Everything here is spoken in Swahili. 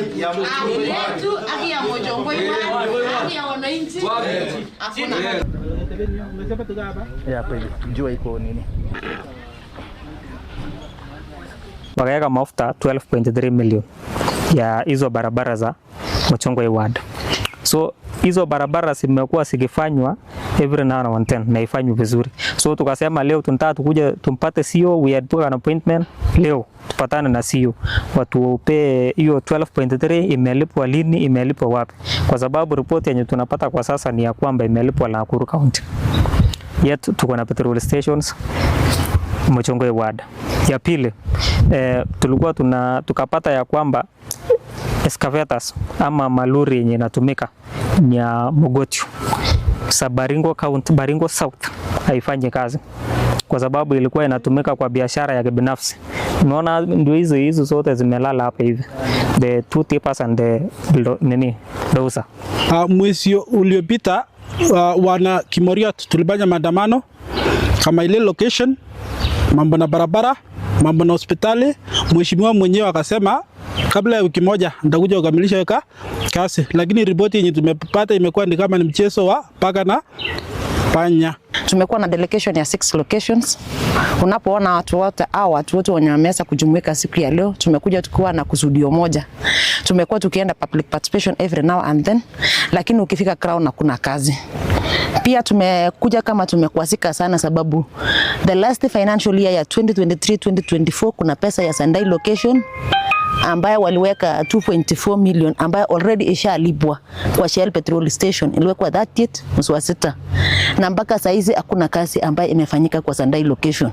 Yetu haki ya Mochongoi, haki ya wananchi hakuna. Hapa hivi jua iko nini? Wakaweka mafuta 12.3 million ya hizo barabara za Mochongoi ward. So hizo barabara zimekuwa zikifanywa every now and then na ifanywe vizuri. So tukasema leo tunataka tukuje tumpate CEO, we had booked an appointment leo tupatane na CEO watupe hiyo 12.3 imelipwa lini, imelipwa wapi, kwa sababu ripoti yenye tunapata kwa sasa ni ya kwamba imelipwa Nakuru County, yet tuko na petrol stations Mochongoi ward. Ya pili, tulikuwa tukapata ya kwamba excavators ama malori yenye inatumika ni ya Mogotio. Sa Baringo County, Baringo South haifanyi kazi kwa sababu ilikuwa inatumika kwa biashara ya kibinafsi. Unaona, ndio hizo hizo zote zimelala hapa hivi, the two tippers and the nini dozer. Mwezi uliopita wana Kimoriot tulifanya maandamano kama ile location, mambo na barabara, mambo na hospitali. Mheshimiwa mwenyewe akasema kabla ya wiki moja nitakuja kukamilisha hiyo kazi, lakini ripoti yenye tumepata imekuwa ni kama ni mchezo wa paka na panya. Tumekuwa na delegation ya six locations. Unapoona watu wote au watu wote wenye wameweza kujumuika siku ya leo, tumekuja tukiwa na kusudio moja. Tumekuwa tukienda public participation every now and then, lakini ukifika ground hakuna kazi. Pia tumekuja kama tumekwazika sana, sababu the last financial year ya 2023 2024 kuna pesa ya Sandai location ambayo waliweka 2.4 million ambayo already ishalipwa kwa Shell petrol station, iliwekwa 30 mwezi wa sita, na mpaka saizi hakuna kazi ambayo imefanyika kwa Sandai location.